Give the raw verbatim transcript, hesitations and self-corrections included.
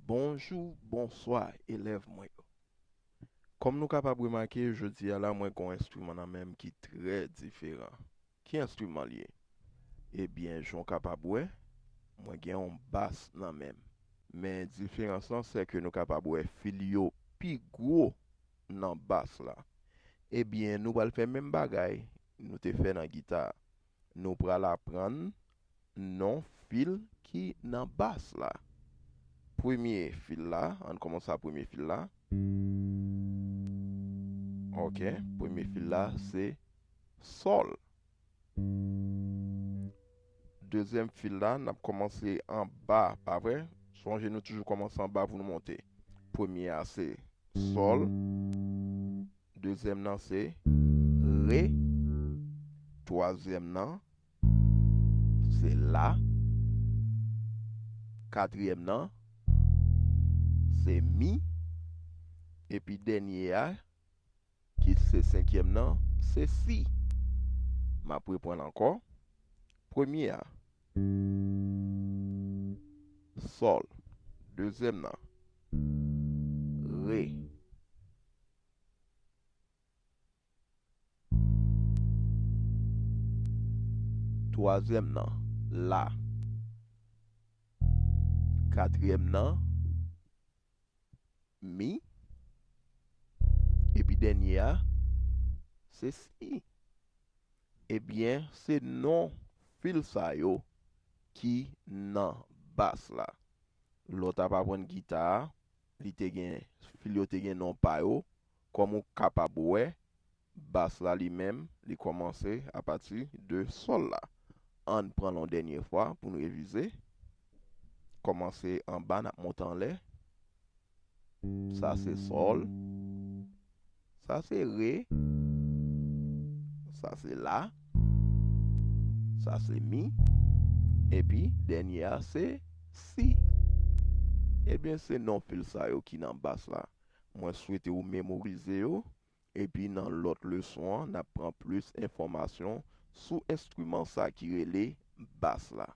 Bonjou, bonswa, elèv mwen yo. Kòm nou kapab remake, jodi a la, mwen gen yon enstriman nan men m ki trè diferan. Ki enstriman l ye? Ebyen, jan w kapab wè, mwen gen yon bas nan men m. Men diferans lan, se ke nou kapab wè fil yo pi gwo nan bas la. Ebyen, nou pral fè menm bagay nou te fè nan gita a. Nou pral aprann non fil ki nan bas la. Premye fil la, ann kòmanse a premye fil la. Ok, premye fil la, se sòl. Dezyèm fil la, n ap kòmanse anba, pa vre? Sonje nou toujou kòmanse anba pou nou monte. Premye a, se sòl. Dezyèm nan, se re. Twazyèm nan, se la. Katriyèm nan, se mi. Epi dènye a, ki se senkyèm nan, se si. M ap reprann ankò. Premye a, sòl. Dezyèm nan, re. Twazyèm nan, la. Katriyèm nan, mi. Epi dènye a, se si. Ebyen, se non fil sa yo ki nan bas la. Lè w t ap aprann gita a, li te gen, fil yo te gen non pa yo. Kòm ou kapab wè, bas la li menm, li kòmanse apati de sòl la. Ann pran l yon dènye fwa pou n revize. Kòmanse anba, n ap monte anlè. Sa se sòl. Sa se re. Sa se la. Sa se mi. Epi, dènye a se si. Ebyen, se non fil sa yo ki nan bas la. Mwen swete ou memorize yo. Epi, nan lòt leson an, n ap pran plis enfòmasyon sou enstriman sa ki rele bas la.